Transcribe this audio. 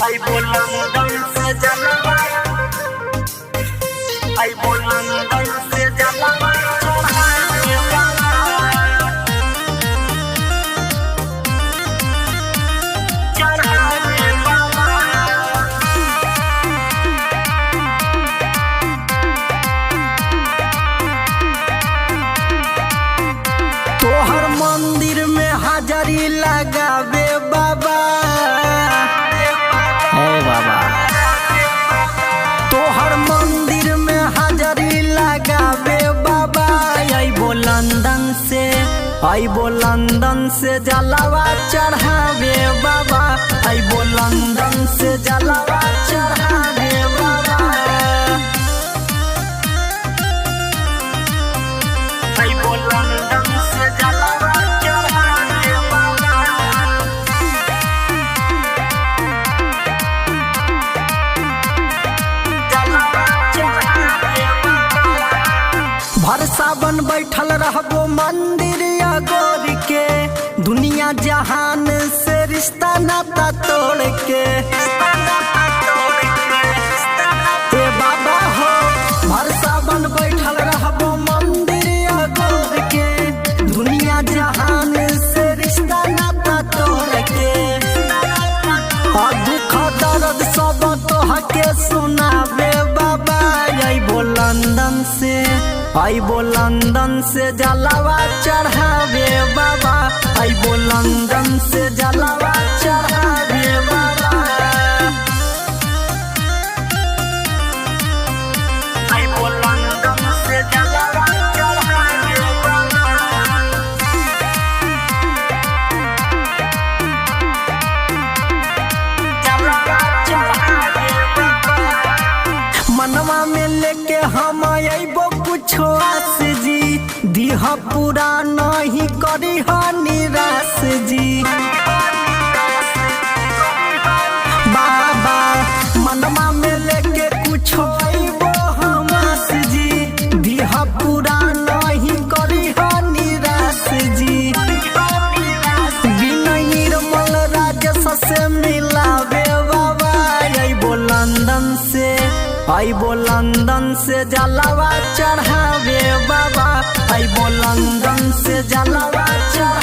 अइबो लंदन से जलवा, अइबो लंदन से जलवा चढ़ावे बाबा, चढ़ावे बाबा। तोहर मंदिर में हाजरी लगावे बाबा, हे बाबा। तोहर मंदिर में हाजरी लगावे बाबा, अइबो लंदन से, अइबो लंदन से जलवा चढ़ावे बाबा, अइबो लंदन से जलवा चढ़ावे बाबा। अइबो लंदन से जलवा चढ़ावे बाबा, जलवा चढ़ावे बाबा। भर सावन बैठल रहबो मंदिर अगोर के, दुनिया जहान से रिश्ता नाता तोड़ के। ए बाबा हो, भर सावन बैठल रहबो मंदिर अगोर के, दुनिया जहान से रिश्ता नाता तोड़ के। आ दुख दर्द सब तोहके सुनावे बाबा, अइबो लंदन से, अइबो लंदन से जलवा चढ़ावे बाबा, अइबो लंदन से जलवा चढ़ावे बाबा। अइबो लंदन से जलवा चढ़ावे बाबा, जलवा चढ़ावे बाबा। मनवा में लेके हम अइबो कुछो आस जी, दिह पूरा नहीं करी निराश जी। बाबा मनवा में लेके कुछो अइबो हम आस जी, दिह पूरा नहीं करी निराश जी। विनय निर्मल राजेश से मिलावे बाबा, अइबो लंदन से, अइबो लंदन से जलवा चढ़ावे बाबा, अइबो लंदन से जलवा चढ़ावे।